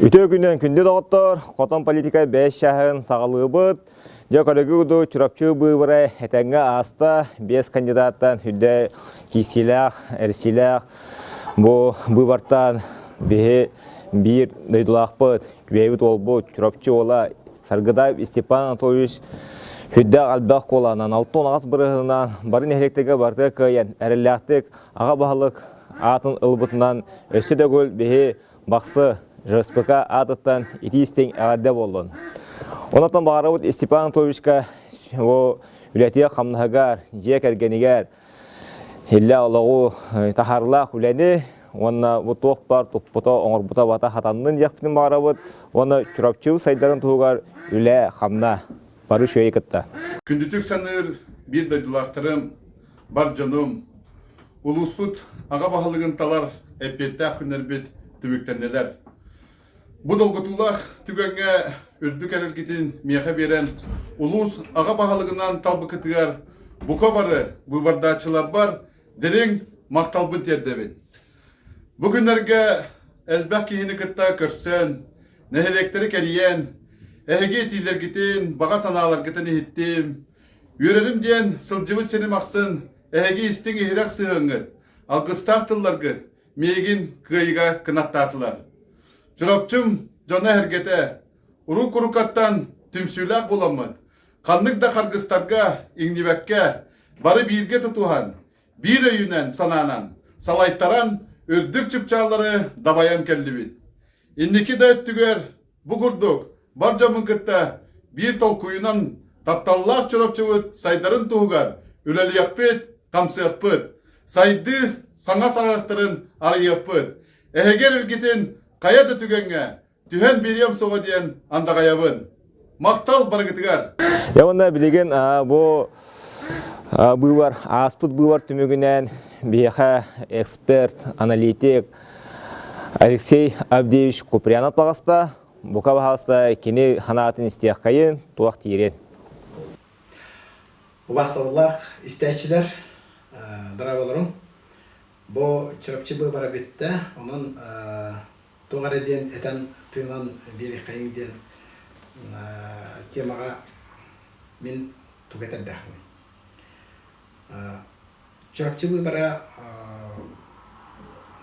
Үтүө күнүнэн күндү доҕоттор, хотон политика бэс чаһын саҕалыыбыт. Дьэ көрөгү куду Чурапчы быыбара этэҥҥэ ааста. Биэс кандидаттан үрдэ киисиилээх, эрсиилээх бу быыбартан биһи биир дойдулаахпыт, бэйэбит уолбут Чурапчы уола Саргыдаев Степан Анатольевич үрдээх элбэх куолаанан 68 бырыһынан бары нэһилиэктэргэ барыта кыайан эрэллээхтик аҕа баһылык аатын ылбытынан өссө төгүл биһи Бахсы ЖСПК аатыттан итии-истиҥ эҕэрдэ буоллун. Онон баҕарабыт Степан Анатольевичка бу үлэтигэр-хамнаһыгар, дьиэ кэргэнигэр иллэ олоҕу таһаарылаах үлэни уонна бу туох баар туппута, оҥорбута бата хатаннын диэхпитин баҕарабыт уонна Чурапчы сайдарын туһугар үлэ-хамна бары үчүгэйи кытта. Күндүтүк саныыр биир дойдулаахтарым, бар дьонум, улууспут аҕа баһылыгын талар эппиэттээх күннэрбит түмүктэннилэр. Бу долгутуулаах түгэҥҥэ үрдүк эрэлгитин миэхэ биэрэн, улуус аҕа баһылыгынан талбыкытыгар бука бары быыбардааччыларбар дириҥ махталбын тиэрдэбин. Бу күннэргэ элбэх киһини кытта көрсөн, нэһилиэктэри кэрийэн, эһиги этиилэргитин, баҕа санааларгытын иһиттим. Үөрэрим диэн сылдьыбыт сирим ахсын эһиги истиҥ-иһирэх сыһыаҥҥыт, алгыстаах тылларгыт миигин кыайыыга кынаттаатылар. Чурапчым дьоно-сэргэтэ урук-уруккаттан түмсүүлээх буоламмыт, ханнык да харгыстарга иҥнибэккэ, бары бииргэ тутуһан, биир өйүнэн санаанан салайтаран үрдүк чыпчааллары дабайан кэллибит. Инники да өттүгэр бу курдук бар дьоммун кытта биир толкуйунан тапталлаах Чурапчыбыт сайдарын туһугар үлэлиэхпит, хамсыахпыт, сайдыы саҥа саҕахтарын арыйыахпыт. Эһиги эрэлгитин хайа да түгэҥҥэ түһэн биэриэм суоҕа диэн андаҕайабын. Махтал барыгытыгар! Дьэ уонна билигин бу быыбар, ааспыт быыбар түмүгүнэн биһиэхэ эксперт, аналитик Алексей Авдеевич Куприянов таҕыста. Бука баһаалыста кини санаатын истиэххэйин, туох диирин. Убаастабыллаах истээччилэр, дорооболоруҥ. Бу Чурапчы быыбара бүттэ, онон туох эрэ диэн этэн тыынан биэриэххэйиҥ диэн темаҕа мин тугу этэрдээхпиний. Чурапчы быыбара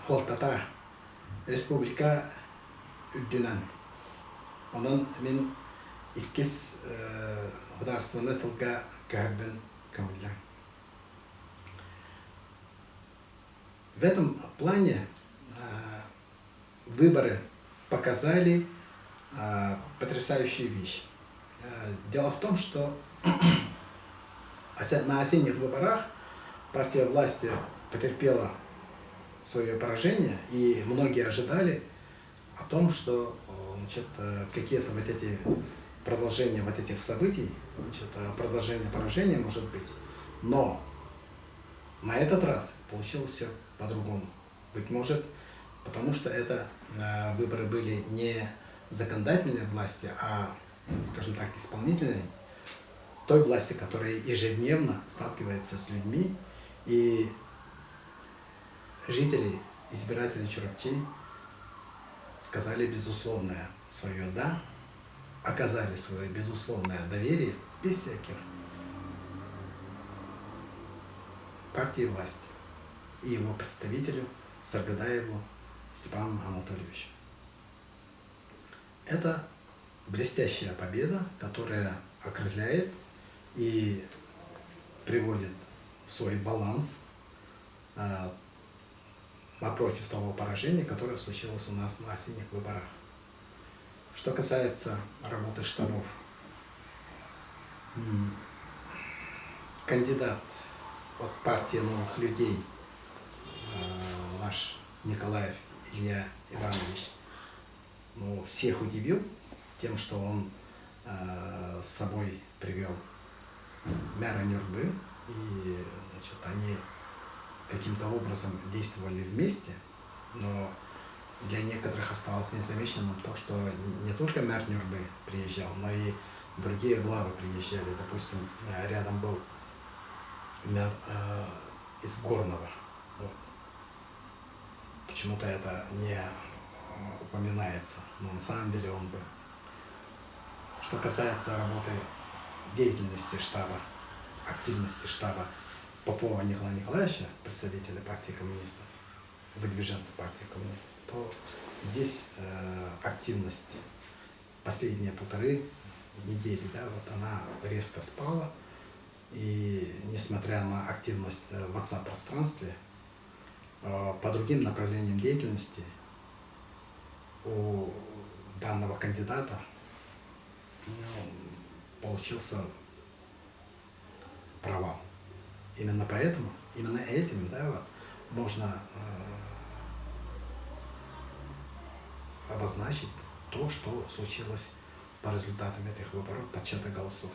суолтата республика үрдүнэн. Онон мин иккис художественнай тылга көһөрбүн көҥүллээҥ. В этом плане выборы показали потрясающую вещь. Дело в том, что на осенних выборах партия власти потерпела свое поражение, и многие ожидали о том, что значит, какие-то вот эти продолжения вот этих событий, значит, продолжение поражения может быть. Но на этот раз получилось все по-другому. Быть может, потому что это выборы были не законодательной власти, а, скажем так, исполнительной, той власти, которая ежедневно сталкивается с людьми, и жители, избиратели Чурапчи сказали безусловное свое «да», оказали свое безусловное доверие без всяких партии власти и его представителю Саргадаеву Степану Анатольевичу. Это блестящая победа, которая окрыляет и приводит свой баланс напротив того поражения, которое случилось у нас на осенних выборах. Что касается работы штабов, кандидат от партии новых людей, наш Николаев Илья Иванович, ну, всех удивил тем, что он с собой привел мэра Нюрбы, и значит, они каким-то образом действовали вместе, но для некоторых осталось незамеченным то, что не только мэр Нюрбы приезжал, но и другие главы приезжали. Допустим, рядом был мэр из Горного. Вот. Почему-то это не упоминается, но на самом деле он был. Что касается работы деятельности штаба, активности штаба Попова Николая Николаевича, представителя партии коммунистов, выдвиженца партии коммунистов, то здесь э, активность последние полторы недели, да, вот она резко спала. И несмотря на активность в WhatsApp-пространстве, э, по другим направлениям деятельности у данного кандидата ну, получился провал. Именно поэтому, именно этим, да, вот, можно э, обозначить то, что случилось по результатам этих выборов, подсчета голосов.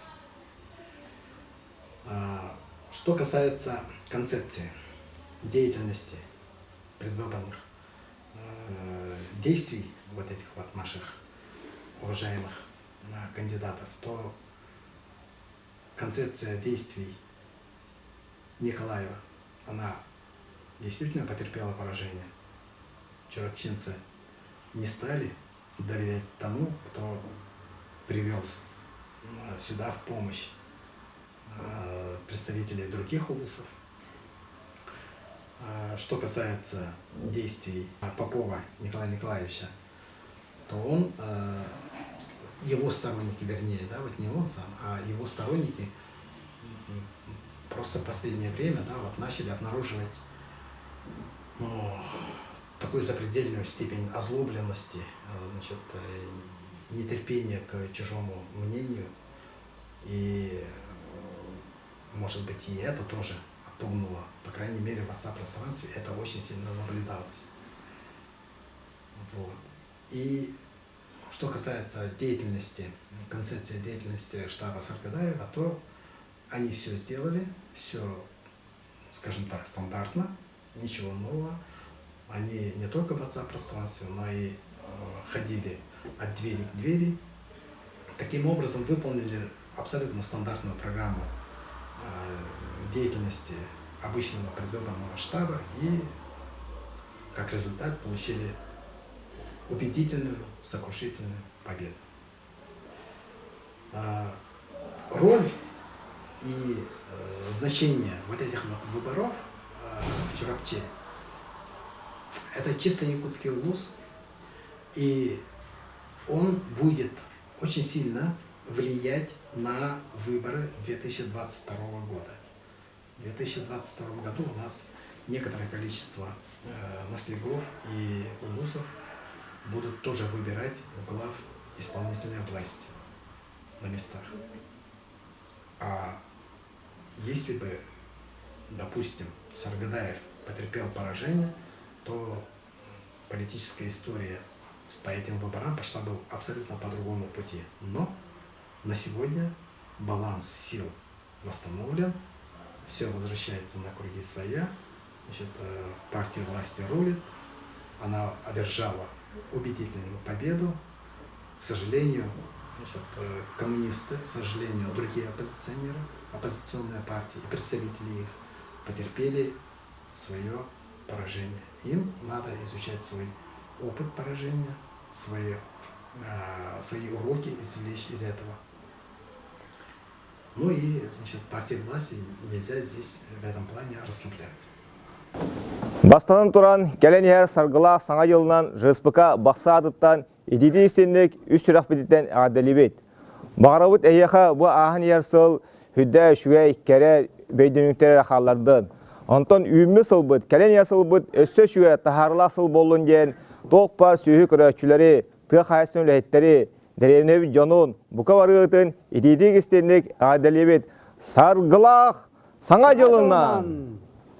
А, что касается концепции деятельности предвыборных э, действий вот этих вот наших уважаемых э, кандидатов, то концепция действий Николаева, она действительно потерпела поражение. Чурапчинцы не стали доверять тому, кто привел сюда в помощь э, представителей других улусов. Э, что касается действий Попова Николая Николаевича, то он, э, его сторонники, вернее, да, вот не он сам, а его сторонники просто в последнее время, да, вот начали обнаруживать ну, такую запредельную степень озлобленности, значит, нетерпения к чужому мнению. И, может быть, и это тоже отпугнуло. По крайней мере, в WhatsApp-пространстве это очень сильно наблюдалось. Вот. И что касается деятельности, концепции деятельности штаба Саргадаева, то они все сделали, все, скажем так, стандартно, ничего нового. Они не только в WhatsApp-пространстве, но и э, ходили от двери к двери. Таким образом выполнили абсолютно стандартную программу э, деятельности обычного предвыборного штаба и как результат получили убедительную, сокрушительную победу. А, роль и э, значение вот этих вот выборов э, в Чурапче это чисто якутский улус, и он будет очень сильно влиять на выборы 2022 года. В 2022 году у нас некоторое количество э, наслегов и улусов будут тоже выбирать глав исполнительной власти на местах. А если бы, допустим, Саргадаев потерпел поражение, то политическая история по этим выборам пошла бы абсолютно по другому пути. Но на сегодня баланс сил восстановлен, все возвращается на круги своя, значит, э, партия власти рулит, она одержала убедительную победу. К сожалению, значит, э, коммунисты, к сожалению, другие оппозиционеры, оппозиционные партии и представители их потерпели свое поражение. Им надо изучать свой опыт поражения, свои, э, свои уроки извлечь из этого. Ну и, значит, партии власти нельзя здесь в этом плане расслабляться. Бастатан туран, кэлэн иһэр саргылаах Саҥа дьылынан ЖСПК Бахсаатыттан ититии истинник үс сүрэхпититтэн эҕэрдэлиибит. Баҕарабыт эһиэхэ бу ааһан иһэр сыл үрдэ үчүгэй, кэрэ өйдөбүнньүктэр эрэ хааллардын. Онтон үүммүт сылбыт, кэлэн иһэр сылбыт өссө үчүгэй таһаарылаах сыл буоллун диэн туох баар сүөһү көрөөччүлэри, тыа хаһаайыстыбатын үлэһиттэри, дэриэбинэбит дьонун бука барыгытын итиитик истинник эҕэрдэлиибит. Саргылаах Саҥа дьылынан!